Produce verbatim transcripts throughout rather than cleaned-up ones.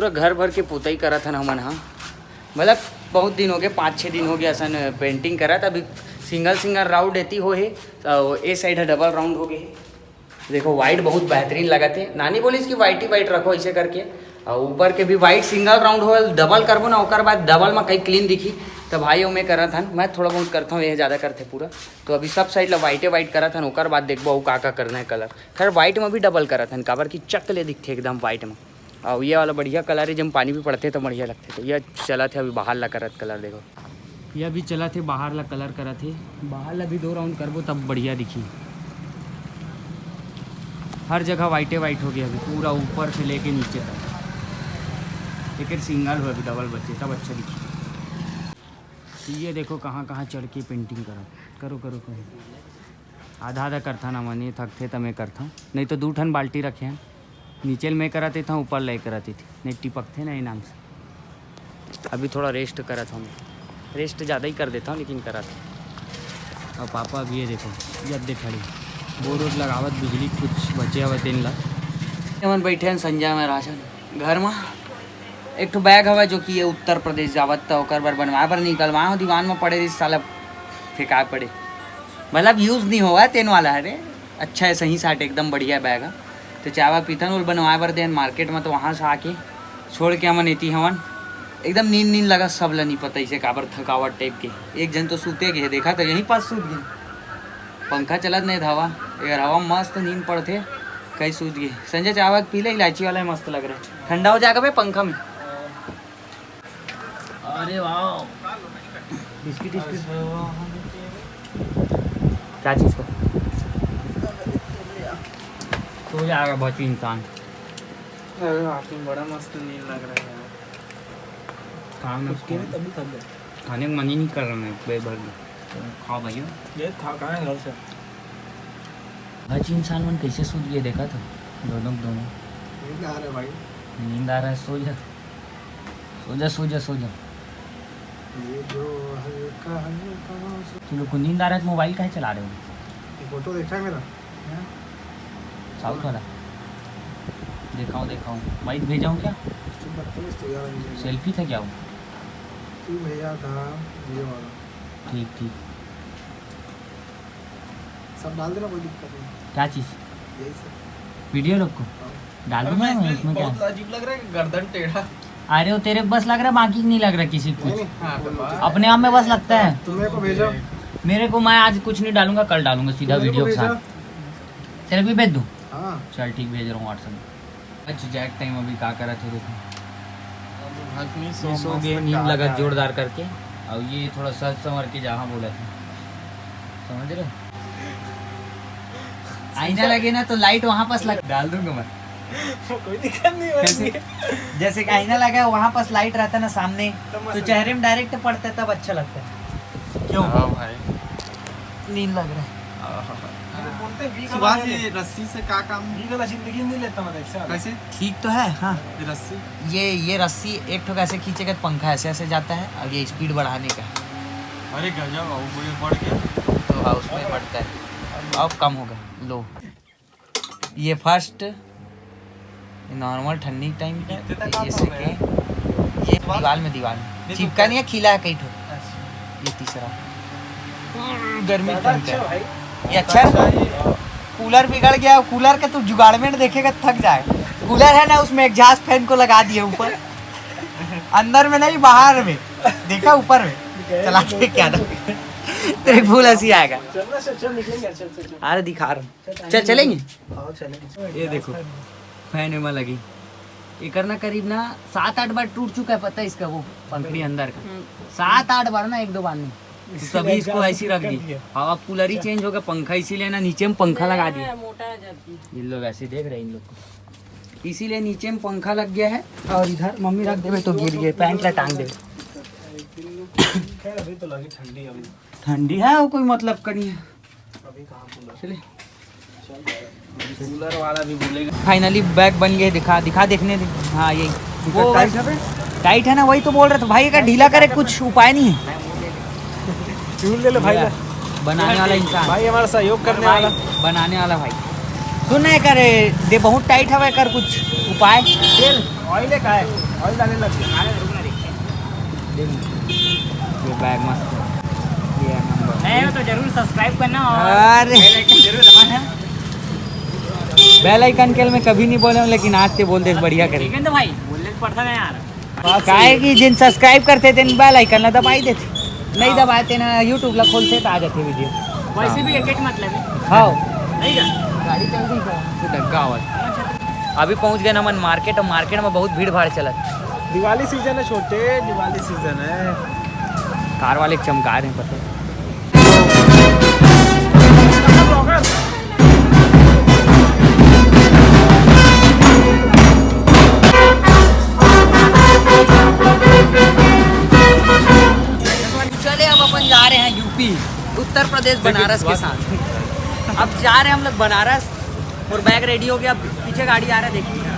पूरा घर भर के पुताई करत हन हमन हा। मतलब बहुत दिन हो गए, पाँच छः दिन हो गए असन पेंटिंग करत। अभी सिंगल सिंगल राउंड एती हो हे, अउ ए साइड ह डबल राउंड हो गए हे। देखो, वाइट बहुत बेहतरीन लगत हे। नानी बोलिस कि वाइट ही वाइट रखो ऐसे करके, अउ ऊपर के भी वाइट सिंगल राउंड हो, डबल करबो ना, ओकर बाद डबल में कई क्लीन दिखी। तो भाई, ओमे करत हन, मैं थोड़ा बहुत करता हूँ, ये ज़्यादा करथे पूरा। तो अभी सब साइड ला वाइटे वाइट करत हन, ओकर बाद देखबो अउ का का करना है कलर। खैर, वाइट में भी डबल करत हन, काबर कि चक ले दिखथे एकदम वाइट में। अउ ये वाला बढ़िया कलर है, जब पानी भी पड़थे तो बढ़िया लगथे। तो ये चलत हे अभी बाहर ला करत कलर, देखो, ये अभी चलत हे बाहर ला कलर करत हे। बाहर ला भी दो राउंड करबो तब बढ़िया दिखी। हर जगह वाइटे वाइट हो गया अभी, पूरा ऊपर से लेके नीचे तक। एक सिंगल हो, अभी डबल बचे तब अच्छा दिखी। तो ये देखो कहाँ कहाँ चढ़ के पेंटिंग करत, करो करो करो। आधा आधा करथा ना मनी, थकथे त मैं करथा, नहीं तो दू ठन बाल्टी रखे हैं। नीचे ल मैं करत था, ऊपर ले करत थी, नहीं टिपकथे ना ये नाम से। अभी थोड़ा रेस्ट करत हूँ, रेस्ट ज़्यादा ही कर देता हूँ लेकिन करत हूँ। और पापा अभी ये देखो, जब देख खड़ी बोर वोर लगावत, बिजली कुछ बचे हवे तेन ला। हमन बैठे हैं संजय में राशन घर में। एक ठो बैग हवा जो कि ये उत्तर प्रदेश जावत त ओकर बर बनवाए बर निकलवाए हो, दीवान में पड़े रही साला, फेंकाए पड़े। मतलब यूज़ नहीं होवा तेन वाला, अरे अच्छा है, सही साट एकदम बढ़िया बैग है। तो चावा पीथन ओल बनवाए बर देन मार्केट में, तो वहाँ से आके छोड़ के हमन एती हवन। एकदम नींद नींद लगा, सब ला नहीं पता इसे काबर थकावट टाइप के। एक जन तो सूते गए, देखा तो यहीं पास सूत गए। पंखा चलत नहीं धावा, अगर हवा मस्त नींद पड़थे, कहीं सूत गए। संजय चावा पी ले, इलायची वाला है, मस्त लग रहा है, ठंडा हो जाएगा बे पंखा में। अरे वाह, बिस्किट बिस्किट। क्या चीज़ को? सो जाएगा बहुत इंसान। अरे रात में बड़ा मस्त नींद लग रहा है यार। काम में कुछ किया तभी थक गए। खाने का मन ही नहीं कर रहा मैं, पेट भर गया। तो खाओ भैया। ये था कहाँ है घर से? आज इंसान मन कैसे सूत गए, देखा था दोनों दोनों। नींद आ रहा है भाई। नींद आ रहा है, सो जा, सो जा, सो जा, सो जा। ये जो हल्का हल्का सा तू लोग को नींद आ रहा है तो मोबाइल काहे चला रहे हो? ये फोटो देखा है मेरा? हैं? साउथ वाला। देखाऊं, देखाऊं। माइक भेजाऊं क्या? चुप रख, तू तो यार, नहीं भेजा। सेल्फी था क्या वो? तू भेजा था ये वाला। ठीक, ठीक। सब डाल देना, कोई दिक्कत नहीं। क्या चीज़? यही सब। वीडियो लोग को? हाँ। डाल अरे दूंगा मैं मैं, इसमें इसमें क्या? बहुत अजीब लग रहा है, गर्दन टेढ़ा। अरे वो तेरे को बस लग रहा है, बाकी नहीं लग रहा किसी को नहीं, कुछ। नहीं, हाँ, तो बात अपने आप में बस लगता है। तुमने को भेजा? मेरे को, मैं आज कुछ नहीं डालूंगा, कल डालूंगा सीधा तुमने को वीडियो के भेजा? साथ। तेरे को भी भेज दूँ? हाँ। चल ठीक, भेज रहा हूँ WhatsApp में। अच्छा, जैक टाइम अभी का करत हे, देखो। अभी भाई नहीं ये सो सो मस्त गए, नींद का लगा है। जोरदार करके। और ये थोड़ा सज संवर के जहाँ बोला था, समझ रहे? आईना लगे ना तो लाइट वहाँ पास लग, डाल दूंगा मैं। कोई दिक्कत नहीं है। जैसे, जैसे कि आईना लगा है, वहाँ पास लाइट रहता है ना सामने, तो मस्त तो चेहरे में डायरेक्ट पड़ता है, तब अच्छा लगता है। क्यों? हाँ भाई। नींद लग रहा है। आहा। अरे बोलते हैं, वी सुभाष वाला जी, रस्सी से का काम? वी वाला जिंदगी नहीं लेता मैं, ऐसा। कैसे? ठीक तो है, हाँ। ये रस्सी? ये, ये रस्सी एक ठो ऐसे खींचेगा तो पंखा ऐसे, ऐसे जाता है, और ये स्पीड बढ़ाने का है। अरे गजब, अब मुझे पड़ गया। तो हाँ, उसमें बढ़ता है। अब कम होगा, लो। ये फर्स्ट, ये नॉर्मल ठंडी टाइम पे, इतने तक ये आता होगा सेकेंड, यार। ये दीवार में, दीवार में नहीं तो चिपका नहीं है, खिला है कई ठो। अच्छा। ये तीसरा, गर्मी ज्यादा टाइम पे। अच्छा भाई। ये अच्छा है। अच्छा, ये कूलर बिगड़ गया, कूलर का तू जुगाड़मेंट देखेगा, थक जाए। कूलर है ना, उसमें एग्जॉस्ट फैन को लगा दिए ऊपर, अंदर में नहीं, बाहर में। देखा ऊपर में, चला के क्या ना, तेरे को फुल हंसी आएगा। चल ना, चल, चल, निकलेंगे, चल, चल, चल। अरे दिखा रहा हूँ। चल, चलेंगे? हाँ, चलेंगे। ये देखो, फैन एमा लगी, ये करना करीब ना सात आठ बार टूट चुका है, पता है इसका, वो पंखड़ी अंदर का। हम्म। सात आठ बार ना, एक दो बार नहीं। तो तभी इसको ऐसी रख दी। हाँ, अब कूलर ही चेंज होगा, पंखा इसीलिए ना नीचे में पंखा लगा दिया। मोटा है जबकि। इन लोग ऐसे देख रहे हैं इन लोग को, इसीलिए नीचे में पंखा लग गया है। और इधर मम्मी रख देवे तो गिर गए, पैंट ला टांग देवे। खैर, अभी तो लगी ठंडी, अभी ठंडी है, वो कोई मतलब का नहीं है। अभी कहाँ कूलर? चलिए। कूलर वाला भी बोलेगा। फाइनली बैग बन गए, दिखा, दिखा देखने दे। हाँ, यही। वो टाइट है बे? टाइट है ना, वही तो बोल रहे थे भाई, का ढीला करे, कुछ उपाय नहीं है। फ्यूल ले ले भाई। बनाने वाला इंसान। भाई हमारा सहयोग करने वाला। बनाने वाला भाई। सुन ना, कर दे, बहुत टाइट है, कर कुछ उपाय। तेल, ऑयल है, का है? ये बैग मस्त है। ये नंबर। नहीं हो तो जरूर सब्सक्राइब करना और अरे। बेल आइकन जरूर दबाना। बेल आइकन के मैं कभी नहीं बोले हूँ, लेकिन आज से बोल दे, बढ़िया करे। ठीक है तो भाई, बोलने से पड़ता ना यार। काहे कि जिन सब्सक्राइब करते तेन बेल आइकन ला दबाई देते, नहीं हाँ। दबाते ना YouTube ला खोलते तो आ जाते वीडियो। वैसे भी एक एक मतलब है। हाँ। नहीं क्या? गाड़ी चल रही है। डग्गा आवाज। अभी पहुंच गए हमन मार्केट, और मार्केट में बहुत भीड़ भाड़ चलत। दिवाली सीजन है छोटे, दिवाली सीजन है। कार वाले चमका रहे हैं पता। चले, अब अपन जा रहे हैं यूपी, उत्तर प्रदेश, बनारस के साथ। अब जा रहे हैं हम लोग बनारस, और बैग रेडी हो गया, पीछे गाड़ी आ रहा है, देखिए।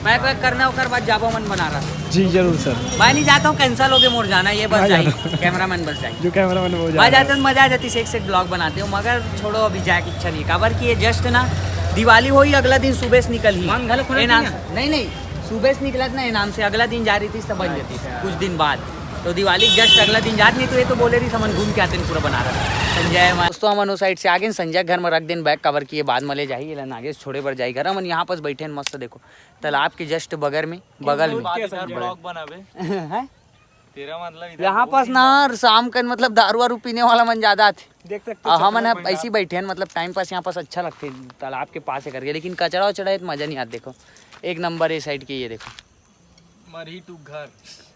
पैक वैक करना, ओकर बाद जाबो मन बनारस। जी जरूर सर। मैं नहीं जाता हूँ, कैंसिल हो गया मोर जाना, ये बस मैं जाई, जाता हूँ। कैमरामैन बस जाई। जो कैमरामैन वो जा मैं रहा है। जाते हैं, मजा आ जाती, से एक से एक ब्लॉग बनाते हो, मगर छोड़ो, अभी जाए की इच्छा नहीं, काबर कि ये जस्ट ना दिवाली होई, अगला दिन सुबह से निकल ही। मन घलो खुला ये नाम नहीं है? नहीं, नहीं, सुबह से निकलत ना ये नाम से, अगला दिन जा रही थी, तब बन जाती अच्छा। कुछ दिन बाद। तो दिवाली जस्ट अगला दिन जात नहीं, तो ये तो बोले रही हमन घूम के आते हैं पूरा बनारस। संजय हमारे दोस्तों, हमन उस साइड से आ गए, संजय घर में रख देन बैग, काबर कि ये बाद में ले जाही, ये ला नागेश छोड़े बर जाही घर। हमन यहाँ पास बैठे हैं मस्त, देखो तालाब के जस्ट बगल में, बगल में। रोड के संजय। ब्लॉग बनावे। हैं? तेरा मतलब इधर यहाँ बहुत पास ही ना शाम के मतलब दारू वारू पीने वाला मन ज्यादा आथे। देख सकते हो और हमन छतरा ह बैठा। ऐसे ही बैठे हैं, मतलब टाइम पास यहाँ पास अच्छा लगथे। तालाब के पास है करके, लेकिन कचरा उचरा है तो मजा नहीं आता। देखो एक नंबर ये साइड के, ये देखो। मरही टू घर।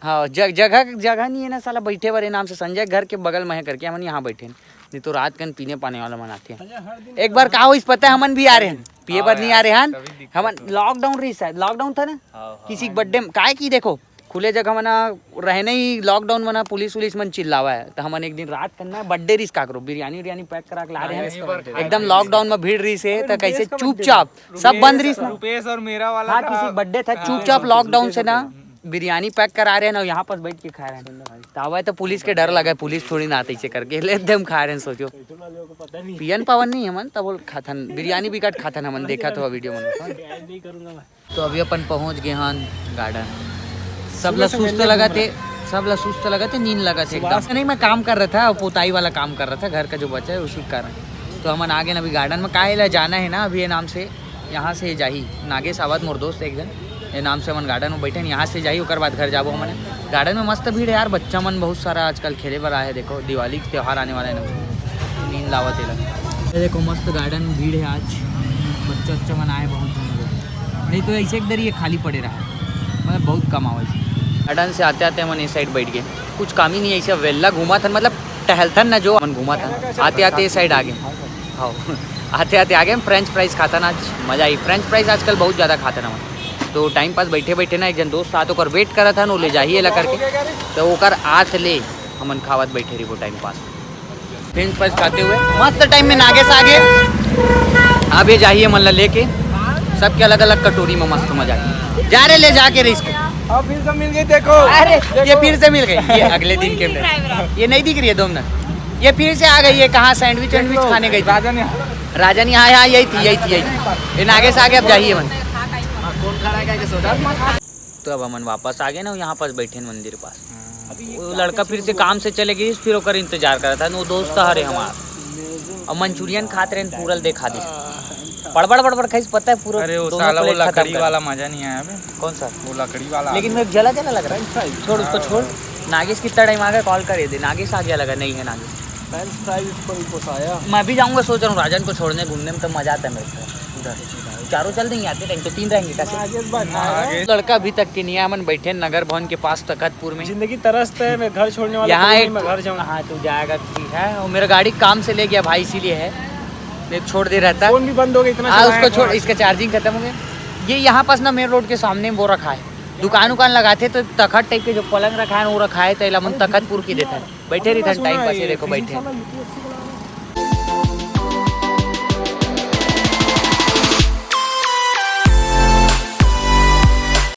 हाँ, जग-, जगह, जगह नहीं है ना साला बैठे बर, ये नाम से संजय घर के बगल में है करके हमन यहाँ बैठे हैं। नहीं तो रात कन पीने पाने वाला मन आथे। अच्छा, हर दिन एक बार का होइस पता है, हमन भी आ रहे हैं, पिए हाँ बर नहीं यार, आ रहे हैं। तभी दिक्कत हमन हुआ। लॉकडाउन रही शायद, लॉकडाउन था ना, हाँ, हाँ। किसी के बर्थडे में, काहे कि देखो खुले जगह में ना रहने ही लॉकडाउन में ना पुलिस उलिस मन चिल्लावा है, तो हमन एक दिन रात करना है बर्थडे रिस काकरो, बिरयानी उरियानी पैक करा के ला रहे हैं। हाँ, यही बर्थडे एकदम रिस। लॉकडाउन में भीड़ रिस है, अरे तो कैसे रुपेश का बर्थडे चुपचाप था। सब बंद रिस ना। रुपेश और मेरा वाला हाँ, था। किसी बर्थडे था, हाँ, चुपचाप हाँ, लॉकडाउन से ना बिरयानी पैक करा रहे हैं ना, यहाँ पर बैठ के खा रहे हैं। तो आवे तो पुलिस के डर लगे, पुलिस थोड़ी ना आते इसे करके ले दे हम खा रहे हैं। सोचो पियन पावन नहीं हमन तब खाथन बिरयानी बिकट खाथन हमन, देखा तो वीडियो में। तो अभी अपन पहुंच गए हन गार्डन। सब ला सुस्त लगत हे, सब ला सुस्त लगत हे, नींद लगत हे एकदम। नहीं, मैं काम कर रहा था, पोताई वाला काम कर रहा था, घर का जो बचा है उसी के कारण। तो हमन आ गए अभी गार्डन में, काहे ला जाना है ना अभी ये नाम से, यहाँ से जाही नागेश आवत मोर दोस्त एक जन, ये नाम से हमन गार्डन में बैठे हैं, यहाँ से जाही ओकर बाद घर जाबो हमन। गार्डन में मस्त भीड़ है यार, बच्चा मन बहुत सारा आजकल खेले बर आए है। देखो दिवाली के त्यौहार आने वाला है ना, नींद लावत है। ये देखो मस्त गार्डन में भीड़ है आज, बच्चा उच्चा मन आए बहुत जन लोग। नहीं तो ऐसे एक दर ये खाली पड़े रहा है, मतलब बहुत कम आवे। गार्डन से आते आते हमन इस साइड बैठ गए, कुछ काम ही नहीं है, ऐसे वेल्ला घूमा था, मतलब टहलथन ना जो हमन घूमा था, आते आते इस साइड आ गए। हाँ, आते आते आ गए हम, फ्रेंच फ्राइज खाथन आज, मजा आई। फ्रेंच फ्राइज आजकल बहुत ज़्यादा खाथन हमन, तो टाइम पास बैठे बैठे ना एक जन दोस्त साथ ओकर वेट करत हन, वो ले जाही एला करके, तो ओकर आत ले हमन खावत बैठे रहिबो टाइम पास। फ्रेंच फ्राइज खाते हुए मस्त टाइम में नागेश आ गए। अब ये जाही हमन ला लेके सबके अलग अलग कटोरी में मस्त मजा के जा रहे ले जाके रईस के। अब फिर से मिल गई, देखो। अरे ये फिर से मिल गई, ये अगले दिन के। ये नहीं दिख रही है दो मिनट, ये फिर से आ गई है। कहाँ सैंडविच वैंडविच खाने गई थी? राजा ने राजा नहीं, हाँ हाँ यही थी, यही थी, यही थी। ये नागेश आ गए, अब जाही हमन। तो अब हमन वापस आ गए ना, यहाँ पास बैठे हैं मंदिर पास। वो लड़का फिर से काम से चले गए, फिर ओकर इंतजार करत है। वो दोस्त हरे हमार, अब मंचूरियन खात रहे, पूरल देखा दे, बड़बड़ बड़बड़ खाइस, पता है पूरा। अरे वो दोनों साला वो plate खत्म लकड़ी कर वाला मजा नहीं आया बे। कौन सा? वो लकड़ी वाला लेकिन आलू। मेरे को जला जला लग रहा है। French fries. छोड़ उसको, छोड़। नागेश कितना टाइम आ गया, कॉल कर दे। नागेश आ गया लगा, नहीं है नागेश। फ्रेंच फ्राइज इसको नहीं पोसाया। मैं भी जाऊंगा, सोच रहा हूँ राजन को छोड़ने घूमने में, तो मजा आता है मेरे को उधर। चारों चल देंगे आते टाइम, तो तीन रहेंगे कैसे? नागेश भाई खाएगा। लड़का अभी तक के नहीं आया, हमन बैठे हैं नगर भवन के पास तखतपुर में। जिंदगी तरसता है, मैं घर छोड़ने वाला यहाँ कोई एक नहीं, मैं घर जाऊँ। हाँ, तू जाएगा, ठीक है। और मेरा गाड़ी काम से ले गया भाई, इसीलिए है, नहीं छोड़ दे रहता। फोन भी बंद हो गया, इतना हाँ, चलाया उसको छोड़, फोन। इसका चार्जिंग खत्म हो गया। ये यहाँ पास ना मेन रोड के सामने वो रखा है, दुकान उकान लगाते तो तखत टाइप के जो पलंग रखा है वो रखा है, तो एला मन तखतपुर की देता है। बैठे रहिथन टाइम पास, ये देखो बैठे।